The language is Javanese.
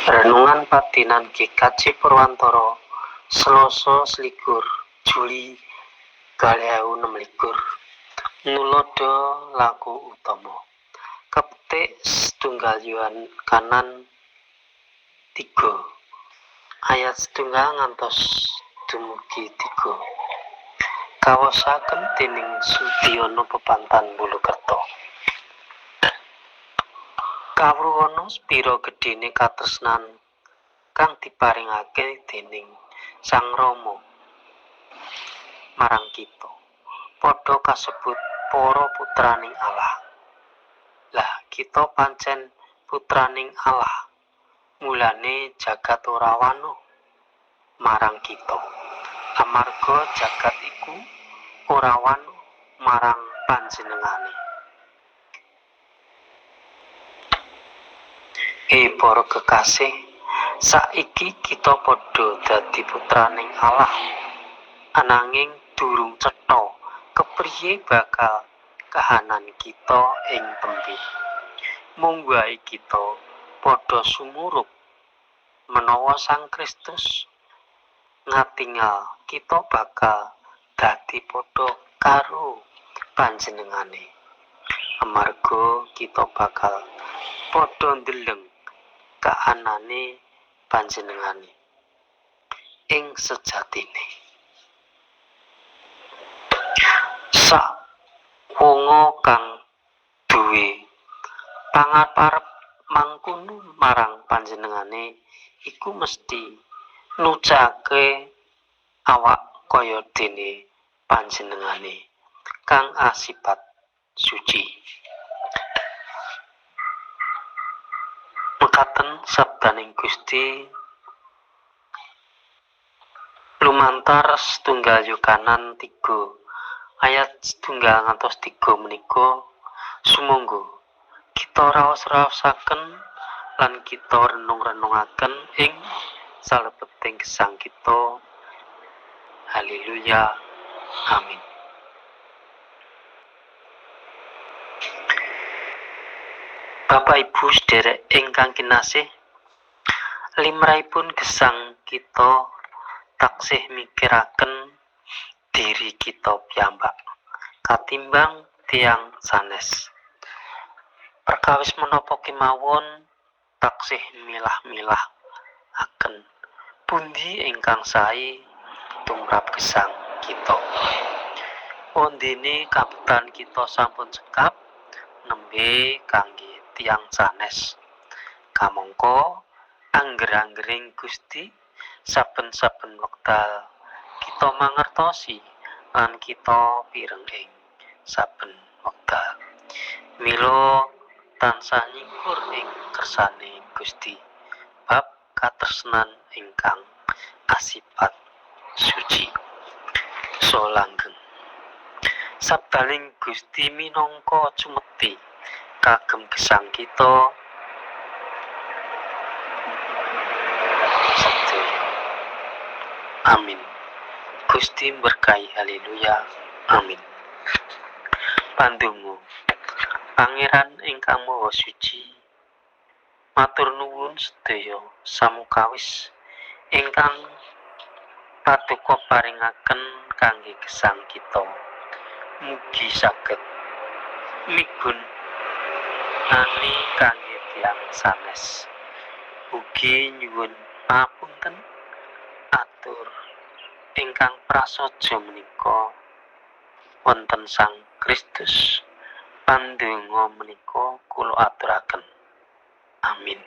Renungan Patinan GKJ Purwantara, Selasa 21 Juli 2026. Nuloda laku utama. Kepetik setunggal Yohanes 3 ayat setunggal ngantos dumugi 3. Kawosaken dening Sudiono Pepantan Bulukerto. Kawruhana sepira gedhene katresnan kang diparingake dening Sang Rama marang kita, padha kasebut para putraning Allah. Lah kita pancen putraning Allah, mulane jagat ora wanuh marang kita, amarga jagat iku ora wanuh marang panjenengane. Para kekasih, saiki kita padha dadi putraning Allah, ananging durung cetha kepriye bakal kahanan kita ing tembe. Mung wae kita padha sumurup menawa Sang Kristus ngatingal kita bakal dadi padha karo panjenengane, amarga kita bakal padha ndeleng kahanane panjenengane ing sejatine. Sak wonga kang duwe pangarep mangkono marang panjenengane iku mesti nucake awak kaya dene panjenengane kang asipat suci. Mekaten sabdaning Gusti lumantar setunggal Yohanes 3 ayat setunggal ngantos 3 menika, sumangga kita raos-raosaken lan kita renung-renungaken ing salebeting gesang kita. Haleluya, amin. Bapak Ibu sederek ingkang kinasih, limrahipun gesang kita taksih mikiraken diri kita piyambak katimbang tiyang sanes. Perkawis menapa kemawon taksih milah-milah aken pundi ingkang sae tumrap gesang kita. Wondene kabetan kita sampun cekap nembe kangge tiyang sanes. Kamangka angger-anggering Gusti saben-saben wekdal kita mangertosi lan kita pireng ing saben wekdal. Mila tansah nyingkur ing kersane Gusti bab katresnan ingkang asipat suci. So langgeng. Sabdaning Gusti minangka cumeti kagem gesang kita sedaya. Amin. Gusti berkahi. Haleluya. Amin. Pandonga. Pangeran ingkang Maha Suci, matur nuwun sedaya samukawis ingkang paduka paringaken kangge gesang kita. Mugi saged migun nani kangge tiyang sanes. Ugi nyuwun papunten atur ingkang prasaja menika wonten Sang Kristus. Pandonga menika kula aturaken. Amin.